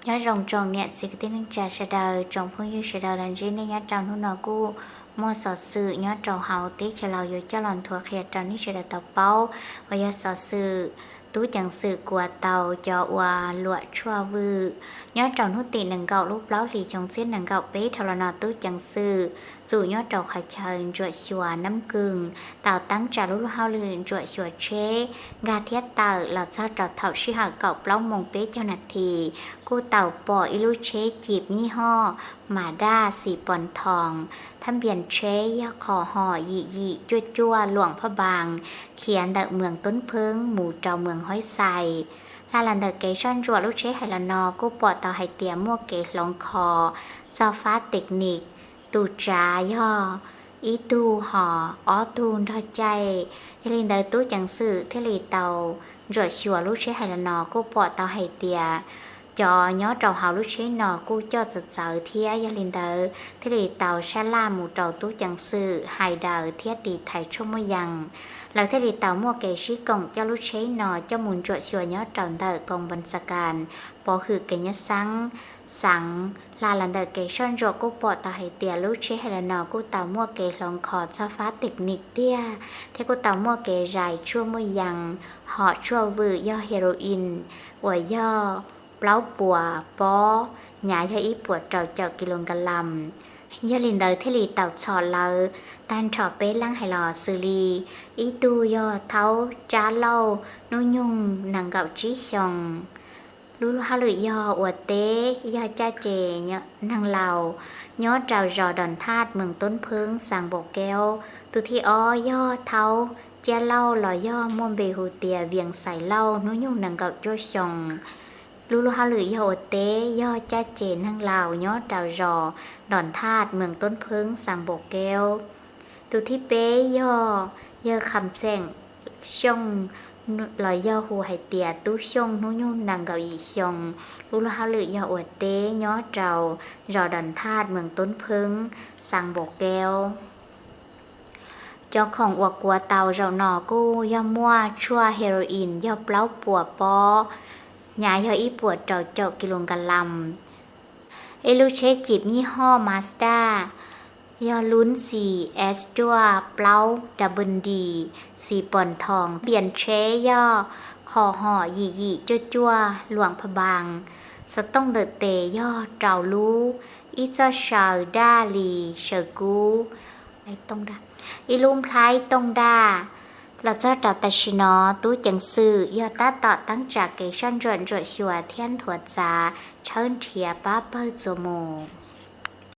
Nyob zoo tsoom niam txiv kwv tij neej tsa sawv daws, tsoom phooj ywg sawv daws los ntsib nej nyob rau hnub no kuj muaj xov xwm nyob rau hauv teb chaws Laus yuav coj los nthuav qhia rau nej sawv daws tau paub, uas yog xov xwm tub ceev xwm kuas tau cov uas luam tshuaj vwm. Nyob rau hnub tim nees nkaum lub plaub hlis xyoo txhiab nees nkaum peb dhau los no, tub ceev xwm txum nyob rau qhov chaw ntsuam xyuas Nab Kws tau teeb tsa lub luag hauj lwm ntsuam xyuas tsheb nkag thiab tawm los txog rau thaum sij hawm kaum plaub moos peb caug nas this, kuj tau pom ib lub tsheb cim nyij hoj Mazda xim pos thoos, thab npias tsheb yog qhov hom yim yim cuaj cuaj luam phaj npaas, khiav ntawm moos Toob Pheeb mus rau moos Hoib Xais. Hla los ntawm kev soj ntsuam lub tsheb hais los no kuj pom tau hais tias muaj kev hloov kho txog fab tes nis, tus tsav yog ib tug hos ob tug nrog caij. Yog li ntawd tub ceev xwm thiaj li tau ntsuam xyuas lub tsheb hais los no kuj pom tau hais tias cov nyob rau hauv lub tsheb no kuj coj txawv txawv thiab. Yog li ntawd thiaj li tau sab laj mus rau tub ceev xwm hais daws thiab tiv thaiv tshuaj muaj yees. Lawv thiaj li tau muaj kev sib koom coj lub tsheb no coj mus ntsuam xyuas nyob rau ntawm koos npas xas kas pov hwm kev nyab xeeb xeev. Hla los ntawm kev soj ntsuam kuj pom tau hais tias lub tsheb hais los no kuj tau muaj kev hloov kho txog fab tes nis tiag, thiab kuj tau muaj kev zais tshuaj muaj yees, hom tshuaj vwm yog heroin uas yog plaub puas pob, nyav yog ib puas rau caum kis lus nkas las. Yog li ntawd thiaj li tau txhom lawv tag nrho peb leeg hais los xws li ib tug yog thaub Cab Lauj hnub nyoog nees nkaum tsib xyoos, lub luag hauj lwm yog ua teb, yog caj ces neeg laus, nyob rau zos Dos Thaj, moos Toob Pheeb, xeev Npaus Keub. Tus thib ob yog thaub Cab Lauj los yog muaj npe hu tias Vias Xais Lauj hnub nyoog nees nkaum cuaj xyoos, lub luag hauj lwm yog ua teb, yog caj ces neeg laus, nyob rau zos Dos Thaj, moos Toob Pheeb, xeev Npaus Keub. Tus thib peb yog yawg Kham Xeem Xyooj los yog hu hais tias Tub Xyooj hnub nyoog nees nkaum yim xyoos, lub luag hauj lwm yog ua teb, nyob rau zos Dos Thaj, moos Toob Pheeb, xeev Npaus Keub. Cov khoom uas kuav tau zaum no kuj yog muaj tshuaj heroin yog plaub puas pob, nyav yog ib puas rau caum kis lus nkas las, ib lub tsheb cim nyij hoj Mazda yog lub xim S cuaj plaub W D xim pos thoos, npias tsheb yog qhov hom yim yim cuaj cuaj luam phaj npaas, xov tooj ntawm tes yog rau lub, ib txoj saw daj li saw kub, ib lub nplhaib tooj daj. Los txog rau tam sim no tub ceev xwm yog tab tom teeb tsa kev soj ntsuam ntsuam xyuas thiab nthuav txav tshawb nrhiav pab pawg txuas mus.